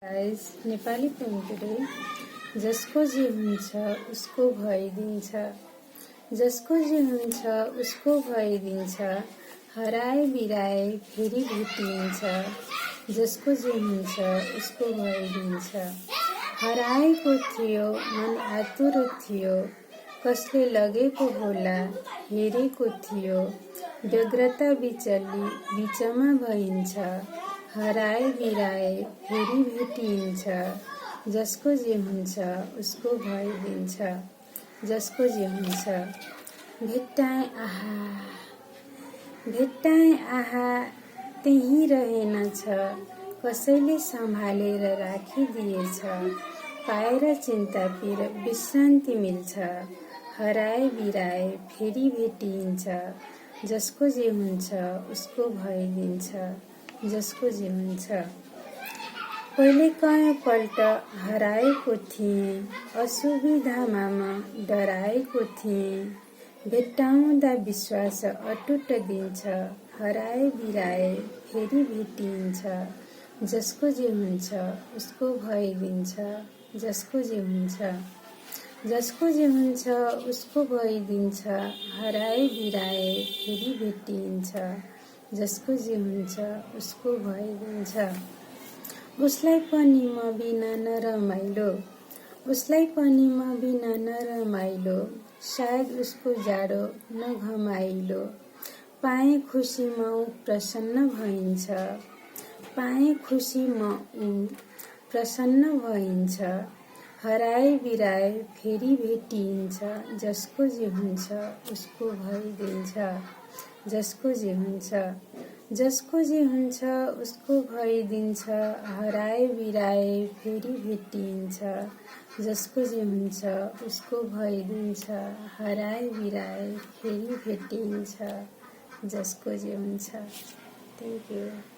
Guys, Nepali पेन्टुरे जसको जे हुन्छ उसको भइदिन्छ, जसको जे हुन्छ उसको भइदिन्छ, हराए बिराए फेरि भेटिन्छ, जसको जे हुन्छ उसको भइदिन्छ। हराएको थियो मन आतुर थियो, कसले लगेको होला हेरेको थियो, व्यग्रता बिचल्ली बिचमा भइन्छ, हराए बिराए फेरि भेटिन्छ, जसको जे हुन्छ उसको भइदिन्छ, जसको जे हुन्छ। भेट्टाएँ आहा त्यही रहेनछ, कसैले सम्हालेर राखिदिएछ, पाएर चिन्ता पिर विश्रान्ति मिल्छ, हराए बिराए फेरि भेटिन्छ, जसको जे हुन्छ उसको भइदिन्छ, जसको जे हुन्छ। पहिले कयौंपल्ट हराएको थिएँ, असुविधामा म डराएको थिएँ, भेट्टाउँदा विश्वास अटुट दिन्छ, हराए बिराए फेरि भेटिन्छ, जसको जे हुन्छ उसको भइदिन्छ, जसको जे हुन्छ। जसको जे हुन्छ उसको भइदिन्छ, हराए बिराए फेरि भेटिन्छ, जसको जे हुन्छ उसको भइदिन्छ। उसलाई पनि म बिना नरमाइलो, उसलाई पनि म बिना नरमाइलो, सायद उसको जाडो नघमाइलो, पाएँ खुसी म ऊ प्रसन्न भइन्छ, पाएँ खुसी म ऊ प्रसन्न भइन्छ, हराए बिराए फेरि भेटिन्छ, जसको जे हुन्छ उसको भइदिन्छ, जसको जे हुन्छ। जसको जे हुन्छ उसको भइदिन्छ, हराए बिराए फेरि भेटिन्छ, जसको जे हुन्छ उसको भइदिन्छ, हराए बिराए फेरि भेटिन्छ, जसको जे हुन्छ। Thank you.